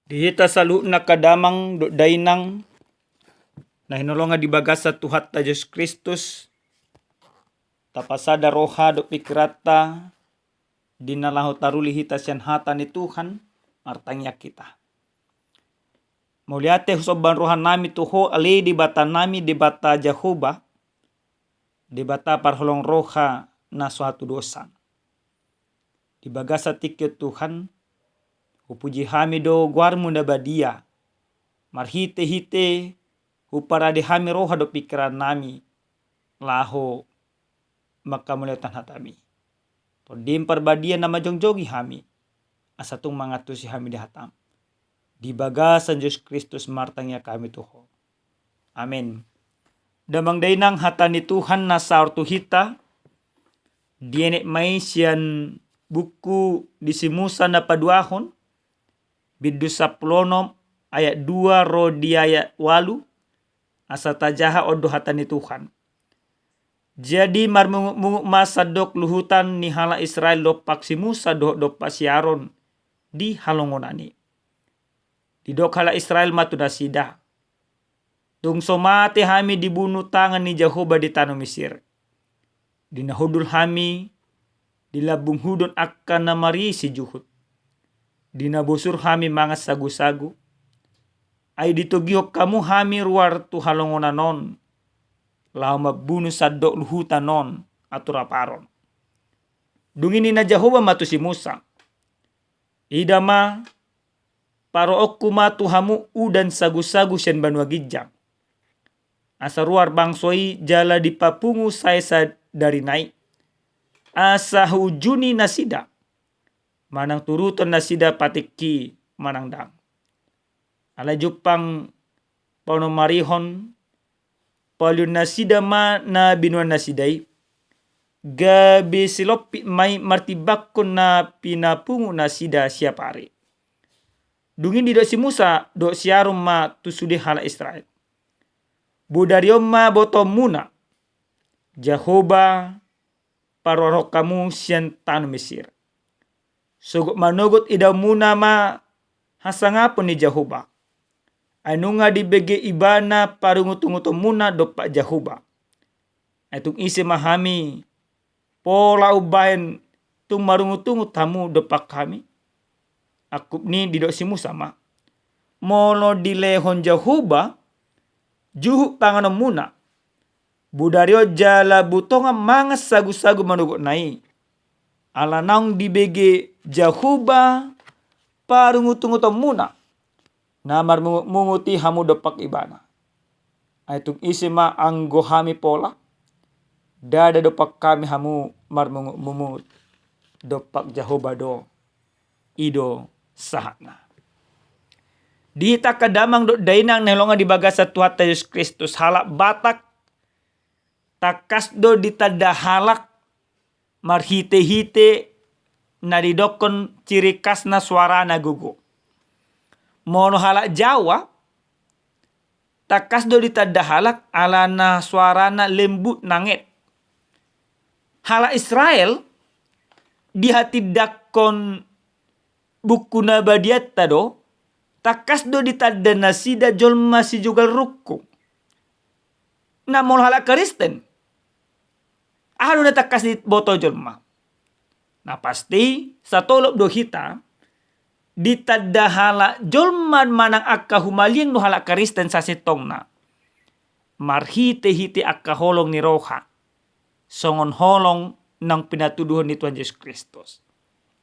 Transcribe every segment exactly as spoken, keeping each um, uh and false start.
Di hita saluhutna angka damang dohot dainang na hinaholongan di bagasan Tuhanta Jesus Kristus, tapasada roha dohot pingkiranta di na laho taruli hita sian hata ni Tuhan, martangiang hita. Mauliate husomba rohanami tu Ho, ale Debatanami, Debata Jahowa, Debata parholong roha na so hatudosan. Di bagasan tingki on Tuhan, hupuji hami do goarmu na badia, marhitehite huparade hami roha dohot pingkirannami, laho manghamauliatehon hatami. Tondim Parbadia na manjongjongi hami, asa tung mangantusi hami di hatam. Di bagasan Jesus Kristus martangiang hami tu Ho. Amen. Damang dainang, hata ni Tuhan na saor tu hita, dienet ma i sian buku di si Musa na paduahon, bindu sampulu onom ayat dua ro di ayat ualu, asa tajaha on do hata ni Tuhan. Jadi marmungutmungut ma sandok luhutan ni halak Israel dompak si Musa dohot dompak si Aron di halongonan i. Didok halak Israel ma tu nasida, tung so mate hami dibunu tangan ni Jahowa di tano Misir, di na hundul hami di lambung hudon angka na marisi juhut, di na bosur hami mangan sagusagu. Ai ditogihon hamu hami ruar tu halongonan on, laho mambunu sandok luhutan on, atur aparon. Dung i ninna Jahowa ma tu si Musa, ida ma, paroonku ma tu hamu udan sagusagu sian banua ginjang, asa ruar bangso i jala dipapungu sae sadarina i, asa huunjuni nasida, manang turuton nasida patikki manang ndang. Alai jumpang panomarihon, paulihon nasida ma na binoan nasida i, gabe silompit ma i martimbangkon na pinapungu nasida siap ari. Dung i didok si Musa dohot si Aron ma tu sude halak Israel, bodari on ma botoonmuna, Jahowa paruarhon hamu sian tano Misir. Sogot manogot idaonmuna ma hasangapon ni Jahowa, ai nunga dibege Ibana parungutungutonmuna dompak Jahowa. Ai tung ise ma hami, pola umbahen tung marungutungut hamu dompak hami? Angkup ni didok si Musa ma, molo dilehon Jahowa juhut panganonmuna, bodari on jala butongan mangan sagusagu manogotna i, ala naung dibege Jahowa parungutungutonmuna, na marmungutmungut i hamu dompak Ibana. Ai tung ise ma anggo hami pola? Ndada dompak hami hamu marmungutmungut, dompak Jahowa do. I do sahatna. Di hita angka damang dohot dainang na hinaholongan di bagasan Tuhanta Jesus Kristus, halak Batak tangkas do ditanda halak marhitehite na didokkon ciri khasna suarana gogo. Molo halak Jawa, tangkas do ditanda halak alana suarana lembut nanget. Halak Israel dihatindangkon buku na badiatta do, tangkas do ditanda nasida jolma sijogal rungkung. Na molo halak Kristen, aha do na tangkas diboto jolma? Na pasti, satolop do hita ditanda halak jolma manang angka humaliang do halak Kristen sasintongna marhitehite angka holong ni roha, songon holong naung pinatuduhon ni Tuhan Jesus Kristus.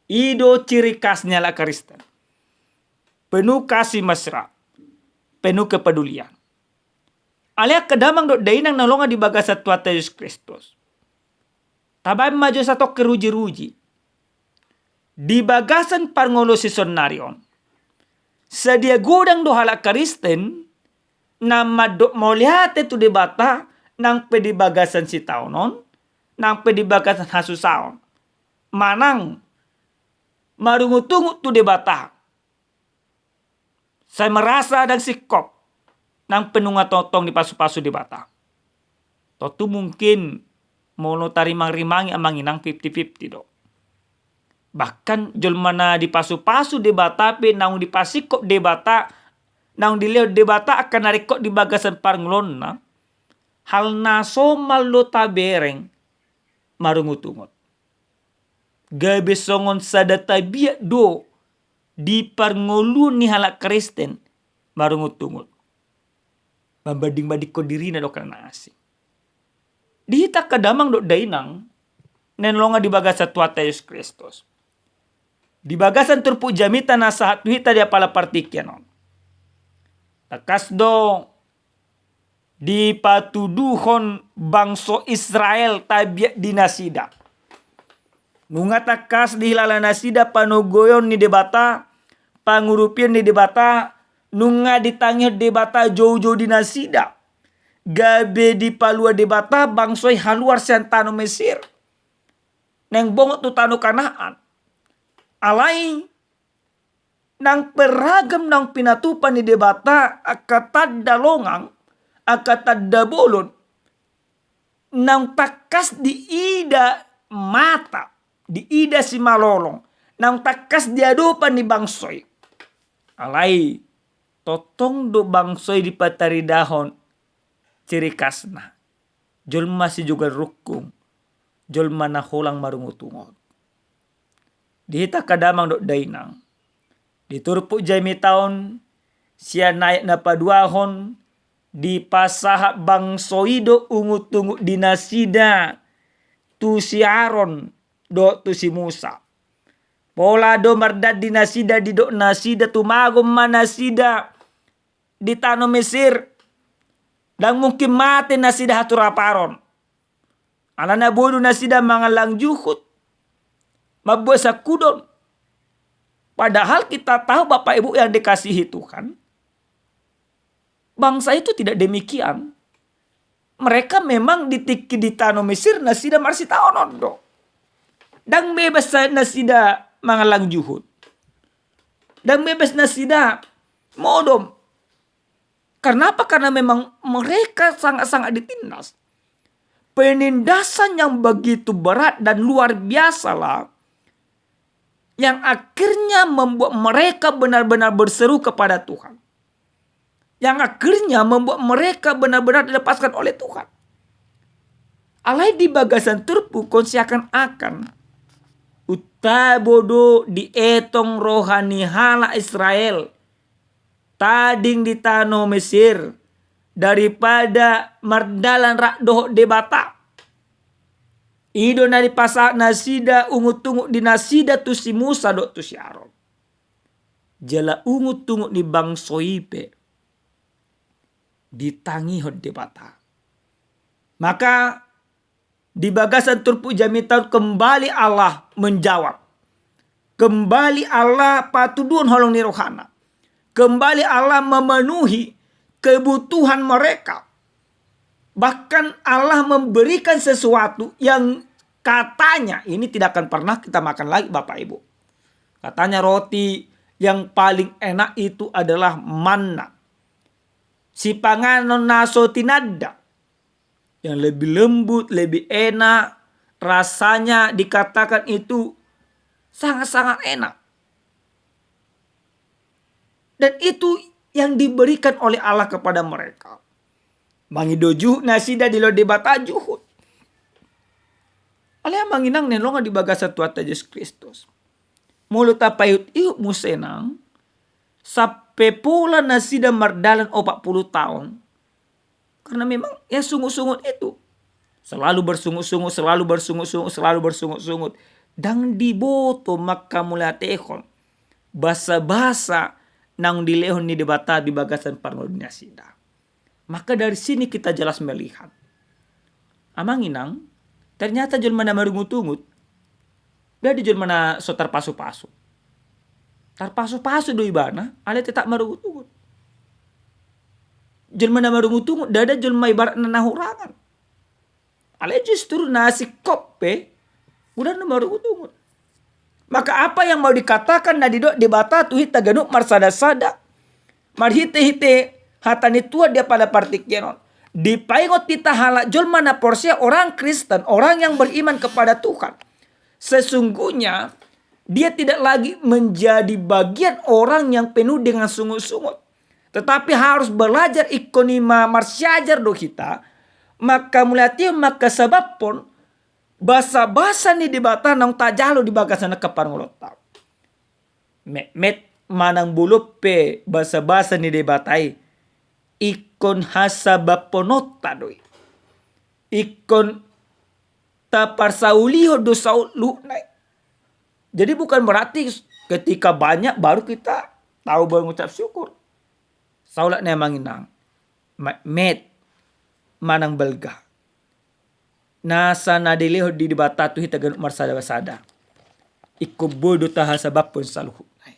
I do ciri khas ni halak Kristen. Penuh kasih mesra, penuh kepedulian. Alai angka damang dohot dainang na hinaholongan di bagasan Tuhanta Jesus Kristus, tabaen ma jo satongkin rujiruji. Di bagasan parngoluon sisonari on, sadia godang do halak Kristen na mandok mauliate tu Debata, nang pe di bagasan sitaonon, nang pe di bagasan hasusaon, manang marungutungut tu Debata, sai merasa ndang singkop, nang pe nunga tongtong dipasupasu Debata. Tontu mungkin molo tarimangrimangi amang inang, fifty fifty do. Bahkan jolma na dipasupasu Debata pe, naung dipasingkop Debata, naung dilehon Debata angka na ringkot di bagasan parngoluonna, hal na somal do tabereng marungutungut. Gabe songon sada tabiat do di parngoluon ni halak Kristen marungutungut, mambanding-bandingkon dirina dohot na asing. Di hita angka damang dohot dainang na hinaholongan di bagasan Tuhanta Jesus Kristus, di bagasan turpuk jamita na sahat tu hita di apala partingkian on, tangkas do dipatuduhon bangso Israel tabiat di nasida. Nunga tangkas dihilala nasida panogoion ni Debata, pangurupion ni Debata, nunga ditangihon Debata joujou di nasida, gabe dipalua Debata bangso i haluar sian tano Mesir, naeng bongot tu tano Kanaan. Alai nang pe ragam naung pinatupa ni Debata angka tanda longang, angka tanda bolon, naung tangkas diida mata, diida simalolong, naung tangkas di adopan ni bangso i. Alai tongtong do bangso i dipataridahon ciri khasna, jolma sijogal rungkung, jolma na holang marungutungut. Di hita angka damang dohot dainang, di turpuk jamita on, sian ayat na paduahon, dipasahat bangso i do ungut-ungut di nasida tu si Aron dohot tu si Musa. Pola do mardandi nasida, didok nasida tumagon ma nasida di tano Mesir. Ndang mungkin mate nasida haturaparon. Alana boi do nasida mangallang juhut, mambuat sangkudon. Padahal kita tahu, Bapak Ibu yang dikasihi Tuhan, bangsa itu tidak demikian. Mereka memang di tingki di tano Mesir nasida marsitaonon do. Ndang bebas sa-, nasida mangallang juhut. Ndang bebas nasida modom. Karena apa? Karena memang mereka sangat-sangat ditindas. Penindasan yang begitu berat dan luar biasalah yang akhirnya membuat mereka benar-benar berseru kepada Tuhan. Yang akhirnya membuat mereka benar-benar dilepaskan oleh Tuhan. Alai di bagasan turpuk on seakan-akan untabo do dietong roha ni halak Israel tading di tano Mesir daripada mardalan rap dohot Debata. I do na dipasahat nasida ungut-ungut di nasida tu si Musa dohot tu si Aron. Jala ungut-ungut ni bangso i pe ditangihon Debata. Maka di bagasan turpuk jamita on kembali Allah menjawab. Kembali Allah patuduhon holong ni rohana. Kembali Allah memenuhi kebutuhan mereka. Bahkan Allah memberikan sesuatu yang katanya ini tidak akan pernah kita makan lagi, Bapak Ibu. Katanya roti yang paling enak itu adalah manna. Sipanganon na so tinanda. Yang lebih lembut, lebih enak, rasanya dikatakan itu sangat-sangat enak. Dan itu yang diberikan oleh Allah kepada mereka. Mangido juhut nasida dilehon Debata juhut. Alai amang inang na hinaholongan di bagasan Tuhanta Jesus Kristus, molo tapaihut-ihut muse nang, sampe pola nasida mardalan opat pulu taon. Karena memang ya sungut-sungut itu. Selalu bersungut-sungut, selalu bersungut-sungut, selalu bersungut-sungut. Ndang diboto manghamauliatehon basa-basa naung dilehon ni Debata di bagasan parngoluon nasida. Maka dari sini kita jelas melihat, amang inang, ternyata jolma na marungut-ungut, ndada jolma na so tarpasu-pasu. Tarpasu-pasu do ibana, alai tetap marungut-ungut. Jolma na marungut-ungut ndada jolma ibaratna na hurangan. Alai justru na singkop pe godang na marungut-ungut. Maka apa yang mau dikatakan na didok Debata tu hita ganup marsada-sada marhite-hite hata ni Tuhan di apala partingkian on? Dipaingot hita halak jolma na porsea, orang Kristen, orang yang beriman kepada Tuhan. Sesungguhnya Dia tidak lagi menjadi bagian orang yang penuh dengan sungut-sungut. Tetapi harus belajar, ingkon i ma marsiajar do hita, manghamauliatehon, manghasabaphon basabasa ni Debata naung tajalo di bagasan angka parngoluonta. Metmet manang bolon pe basabasa ni Debata i, ingkon hasabaphononta do i. Ingkon taparsaulihon do saluhutna i. Jadi bukan berarti ketika banyak baru kita tahu mengucap syukur. Saulak ni amang inang, metmet manang balga, nasa na dilehon ni Debata tu hita ganup marsada-sada, ingkon boi do tahasabaphon saluhutna i.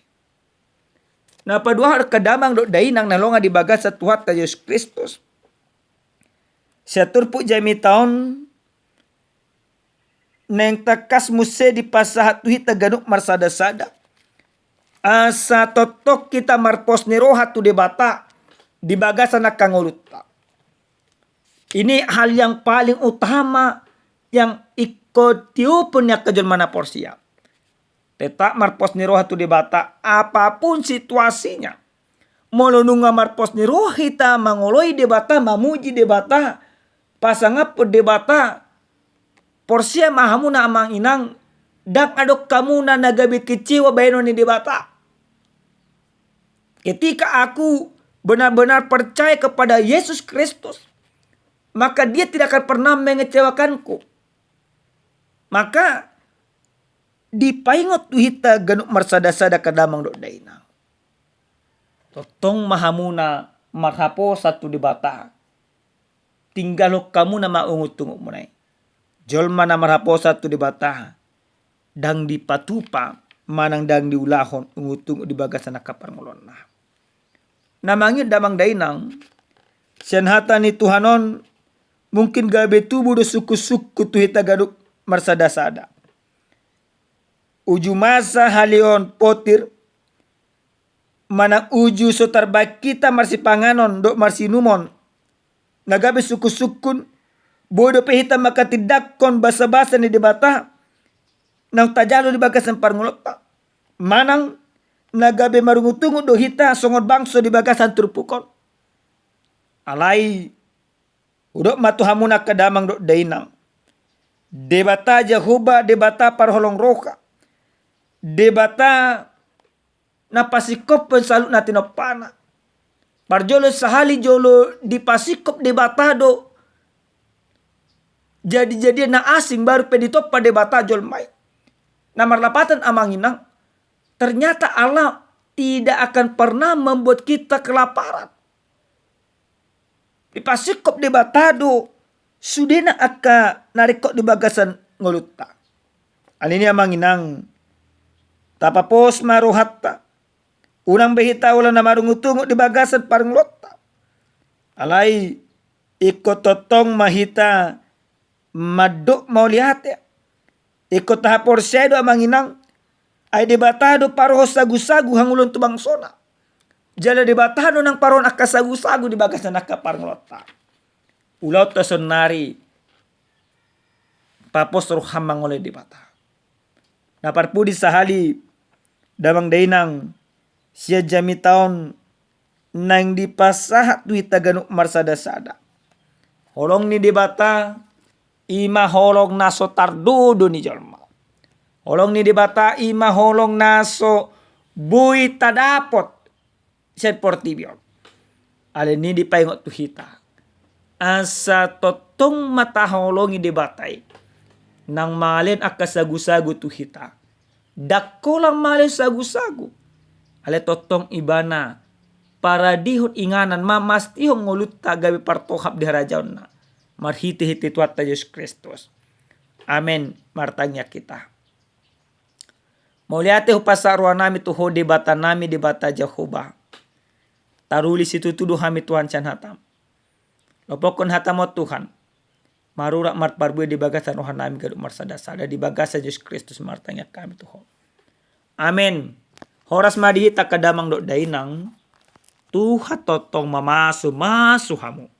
Na paduahon angka damang dohot dainang na hinaholongan di bagasan Tuhanta Jesus Kristus, sian turpuk jamita on naeng tangkas muse dipasahat tu hita ganup marsada-sada, asa tongtong hita marpos ni roha tu Debata di bagasan angka ngolunta. Ini hal yang paling utama yang ingkon tiopon ni angka jolma na porsea. Tetap marpos ni roha tu Debata apapun situasinya. Molo nunga marpos ni roha hita mangoloi Debata, mamuji Debata, pasangaphon Debata, porsea ma hamuna amang inang, ndang adong hamuna na gabe kecewa bahenon ni Debata. Ketika aku benar-benar percaya kepada Yesus Kristus, maka Dia tidak akan pernah mengecewakanku. Maka dipaingot tu hita ganup marsada-sada angka damang dohot dainang, tongtong ma hamuna marhaposan tu Debata. Tinggalhon hamuna ma ungut-ungutmuna i. Jolma na marhaposan tu Debata ndang dipatupa manang ndang diulahon ungut-ungut di bagasan angka parngoluonna. Na mangihut damang dainang, sian hata ni Tuhan on mungkin gabe tubu do sungkun-sungkun tu hita ganup marsada-sada. Uju masa haleon potir manang uju so tarbahen hita marsipanganon dohot marsiinumon, na gabe sungkun-sungkun, boi dope hita manghatindanghon basa-basa ni Debata naung tajalo di bagasan parngoluonta, manang na gabe marungut-ungut do hita songon bangso di bagasan turpuk on. Alai hudok ma tu hamuna angka damang dohot dainang, Debata Jahowa Debata parholong roha, Debata na pasingkophon saluhut na tinompana. Parjolo sahali jolo dipasingkop Debata do jadi-jadian na asing, baru pe ditompa Debata jolma i. Na marlapatan amang inang, ternyata Allah tidak akan pernah membuat kita kelaparan. Dipasingkop Debata do sudena angka na ringkot di bagasan ngolunta. Alani i amang inang, tapapos ma rohanta. Unang be hita olo na marungut-ungut di bagasan parngoluonta. Alai ingkon tongtong ma hita mandok mauliate. Ingkon tahaporseai do amang inang, ai Debata do parohon sagu-sagu hangoluan tu bangsona. Jala Debata do nang parohon angka sagu-sagu di bagasan angka parngoluonta. Ulaonta saonnari papos roham mangoloi Debata. Na parpudi sahali damang dainang, sian jamita on naeng dipasahat tu hita ganup marsada-sada. Holong ni Debata i ma holong na so tardodo ni jolma. Holong ni Debata i ma holong na so boi tadapot sian portibi on. Alani i dipaingot tu hita, asa tongtong ma taholongi Debata i nang mangalehon angka sagu-sagu tu hita. Ndang holan mangalehon sagu-sagu, alai tongtong Ibana paradehon inganan, mamastihon ngolunta gabe partohap di harajaonna, marhite-hite Tuhanta Jesus Kristus. Amen. Martangiang hita. Mauliate hupasahat rohanami tu Ho Debatanami, Debata Jahowa. Taruli situtu do hami Tuhan sian hataM. Lopokkon hataM on Tuhan, marurat marparbue di bagasan rohanami ganup marsada-sada, di bagasan Jesus Kristus martangiang hami tu Ho. Amen. Horas ma di hita angka damang dohot dainang. Tuhan tongtong mamasu-masu hamu.